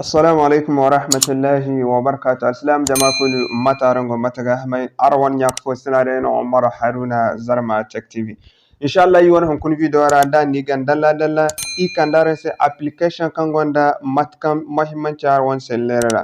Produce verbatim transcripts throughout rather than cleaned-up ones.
Assalamu alaikum wa rahmatullahi wa barakatuh. Alsilaam jama kulu, mate araŋ go, mate ga hamay? Araŋ wane ɲa ka fo sina day no, Umaru Haruna, Zarma Tech T V. Inshallah, iri wane hunkuna video ra, da ni gan dalla dalla, iri kande araŋ se application kaŋ gonda mate kaŋ muhimmanci araŋ wane selleero ra.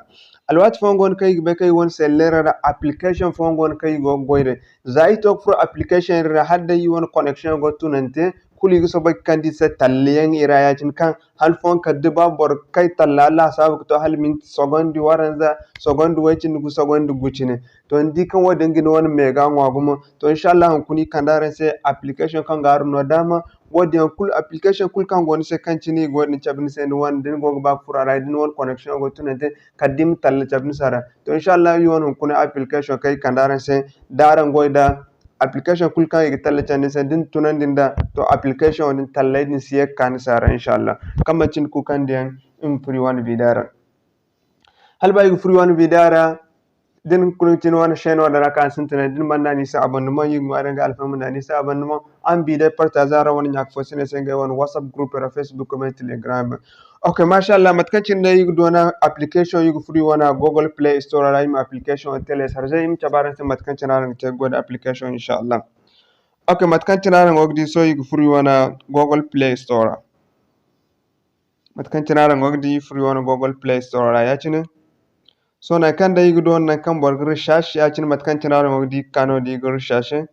Alwaati fooyaŋ go no kaŋ iri ga bay kaŋ iri wane selleero ra application fooyaŋ go no kaŋ iri go ga goy day. Za iri to ga furo application din ra, hala day iri wane connection go tunante, kulu iri ga soobay ga kande iri se talla yaŋ i ra, ya-cine kaŋ han fooyaŋ kala da ba boro kay talla lasaabu ga to hala minti, sogondi waranza, sogondi way cindi gu, sogondi gu cine. To, ni di kaŋ wo-din ga ni wane mega ŋwa gumo. To, inshallah, hunkuna iri kande araŋ se application kaŋ ga araŋ no daama. Wo-din yaŋ kulu, application kulu kaŋ go ni se kaŋ cine i go din cabe ni se, ni wane, da ni go ga ba ga furo a ra, da ni wane connection go tunante, kala da i ma talla cabe ni se a ra. To, inshallah, iri wane hunkuna application kaŋ iri kande araŋ se, da araŋ goy da application kulu kaŋ i ga talla candi ni se, da ni tunandi nd'a, to, application wo-din talley din si ye ga ka ni se a ra, inshallah. Kaŋ manti ni kuukandiyaŋ, iri ma furo iri wane video ra. Hala ba iri ga furo iri wane video ra, da ni kulu ga ti ni wane chaîne wo-din ra kaŋ a sintinay, da ni mana naŋ a ni se abonnement, iri ga ŋwaaray ni ga alfaham naŋ a ni se abonnement. Araŋ ma video partager araŋ wane ɲa ka fo sina se ngey wane WhatsApp group ra, Facebook ra, Telegram ra. Ok, mashallah, mate kaŋ cine day iri ga doona application, iri ga furo iri wane Google Play Store ra, iri ma application wo télécharger, iri ma cabe araŋ se mate kaŋ cine araŋ ga te ga goy da application, inshallah. Ok, mate kaŋ cine araŋ go ga di, sohõ iri ga furo iri wane Google Play Store ra. Mate kaŋ cine araŋ go ga di, iri furo iri wane Google Play Store ra ya-cine. Sohõ nangu kaŋ day iri ga doona nangu kaŋ boro ga recherche ya-cine, mate kaŋ cine araŋ go ga di ga ka no-din iri ga recherche.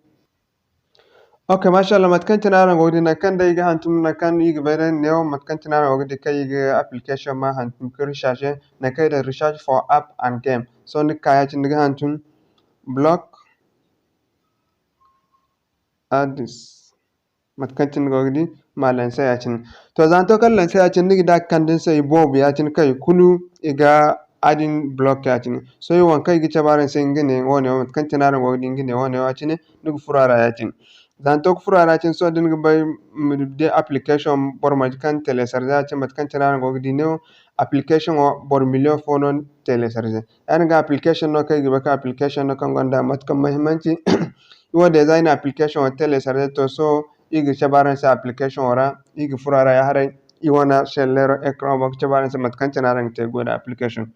Ok, mashallah, mate kaŋ cine araŋ go ga di, nangu kaŋ day iri ga hantum, nangu kaŋ iri ga bay day neewo, mate kaŋ cine araŋ go ga di kaŋ iri ga application ma hantum ga recherche, nangu kaŋ i daŋ research for app and game. Sohõ ni ga ka ya-cine ni ga hantum block ads. Mate kaŋ cine ni go ga di, ma lancer ya-cine. To, za ni to kaŋ lancer ya-cine, ni ga di a ga kande ni se iboobo ya-cine kaŋ i kulu i ga a din block ya-cine. Sohõ iri waŋ kaŋ i ga cabe araŋ se, nga ne wo-ne wo, mate kaŋ cine araŋ go ga di, nga ne wo-ne wo ya-cine, ni ga furo a ra ya-cine. Za ni to ga furo a ra ya-cine, sohõ da ni ga bay ma di application boro marje kaŋ télécharger ya-cine, mate kaŋ cine araŋ go ga di neewo, application wo boro million fo no télécharger. Ya-din ga application no kaŋ iri ga bay kaŋ application no kaŋ gonda mate kaŋ muhimmanci. Iri wo déjà iri na application wo télécharger, to, sohõ iri ga cabe araŋ se application wo ra, iri ga furo a ra ya-haray, iri wane selleero écran boŋ ga cabe araŋ se mate kaŋ cine araŋ ga te ga goy da application.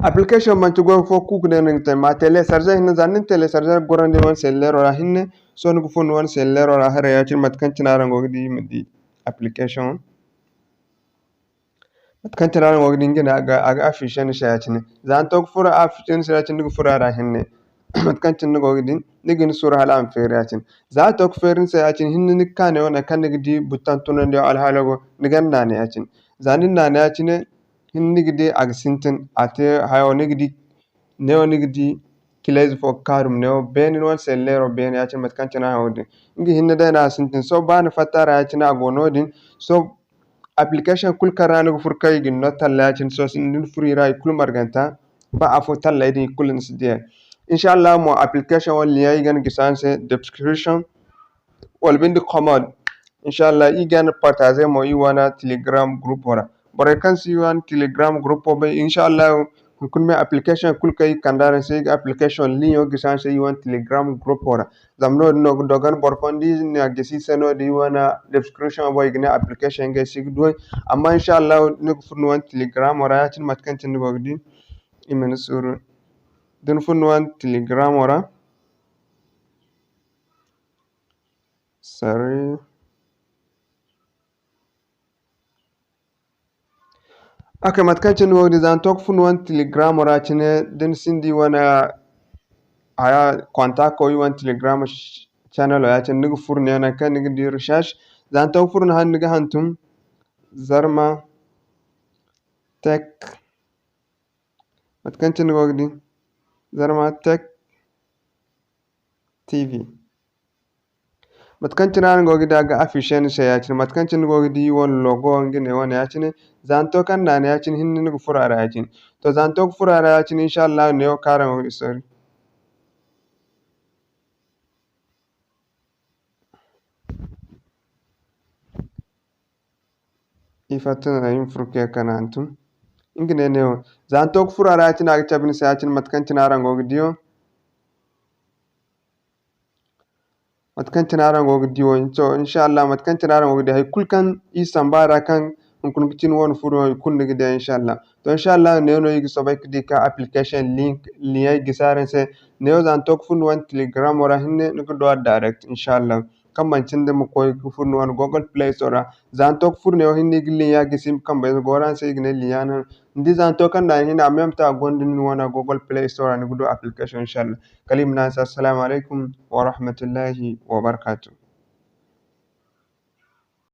Application manti goy fo kuuku day no ni ga te, ma télécharger hinne, za ni na télécharger gorandi ni wane selleero ra hinne, sohõ ni ga furo ni wane selleero ra haray ya-cine mate kaŋ cine araŋ go ga di, ma di application. Mate kaŋ cine araŋ go ga di, nga ne a ga, a ga afficher ni se ya-cine. Za ni to ga furo a afficher ni se ya-cine, ni ga furo a ra hinne. Mate kaŋ cine ni go ga di, ni ga ni suuru hala a ma feeri ya-cine. Za a to ga feeri ni se ya-cine, hinne ni ga ka neewo nangu kaŋ ni ga di button tunandiyaŋ alhaalo go, ni ga naana ya-cine. Za ni naana ya-cine, hinne ni ga di a ga sintin, a te hayo, ni ga di neewo ni ga di kileezi fo ga kaarum neewo beene, ni wane selleero beene, ya-cine mate kaŋ cine araŋ go ga di. Nga hinne day no a sintin. Sohõ ba ni fatta a ra ya-cine a go noodin. Sohõ application kulu kaŋ ra ni ga furo kaŋ i ga ni no talla ya-cine, sohõ da ni furo i ra i kulu marganta, ba afo talley din i kulu ni si di a. Inshallah mo application wo lien i ga ni gisi araŋ se description wala binde comment. Inshallah, iri ga ni partager mo iri wane Telegram group ra. Borey kaŋ si iri wane Telegram group bay, inshallah, hunkuna me application kulu kaŋ iri ga kande araŋ se, iri ga application lien gisi araŋ se iri wane Telegram group ra. Zama noodin no ga dogon boro fooyaŋ da iri na gisi iri se noodin iri wane description boŋ, i ga ne application ngey se i ga duw'ey. Amma inshallah, ni ga furo ni wane Telegram ra, ya-cine mate kaŋ cine ni go ga di, i ma ni suuru. Da ni furo ni wane Telegram ra, Sorry. Ok, mate kaŋ cine ni go ga di, za ni to ga furo ni wane Telegram ra cine, da ni sinda iri wane haya, contact iri wane Telegram sh-, channel ya cine, ni ga furo ne nangu kaŋ ni ga di recherche. Za ni to ga furo ni han, ni ga hantum Zarma Tech. Mate kaŋ cine ni go ga di, Zarma Tech T V. Mate kaŋ cine araŋ go ga di, a ga afficher ni se ya cine. Mate kaŋ cine ni go ga di, iri wane logo, nga ne wane ya cine. Za ni to kaŋ naana ya cine, hinne ni ga furo a ra ya cine. To, za ni to ga furo a ra ya cine, inshallah, neewo kaŋ araŋ go ga di, sorry. Ifo tun ay ma furo ka ye ka hantum. Nga ne neewo. Za ni to ga furo a ra ya cine, a ga cabe ni se ya cine mate kaŋ cine araŋ go ga di wo. Mate kaŋ cine araŋ go ga di wo. To, inshallah, mate kaŋ cine araŋ go ga di, hay kulu kaŋ iri samba a ra kaŋ hunkuna ga cine wane furo yaŋ i kulu ni ga di, inshallah. To, inshallah, neewo no iri ga soobay ga di ka application link, lien ay gisi araŋ se. Neewo za ni to ga furo ni wane Telegram ra hinne, ni ga du a direct, inshallah. Kaŋ manci nda ma koy ga furo ni wane Google Play Store ra. Za ni to ga furo neewo hinne, iri ga lien gisi, kambayze go araŋ se, iri ga ne lien no. Ni di za ni to kaŋ da ni hinne, a même temps a gonda ni wane Google Play Store ra, ni ga du application, inshallah. Kala iri ma ne araŋ se, assalamu alaykum wa rahmatullahi wa barakatuh.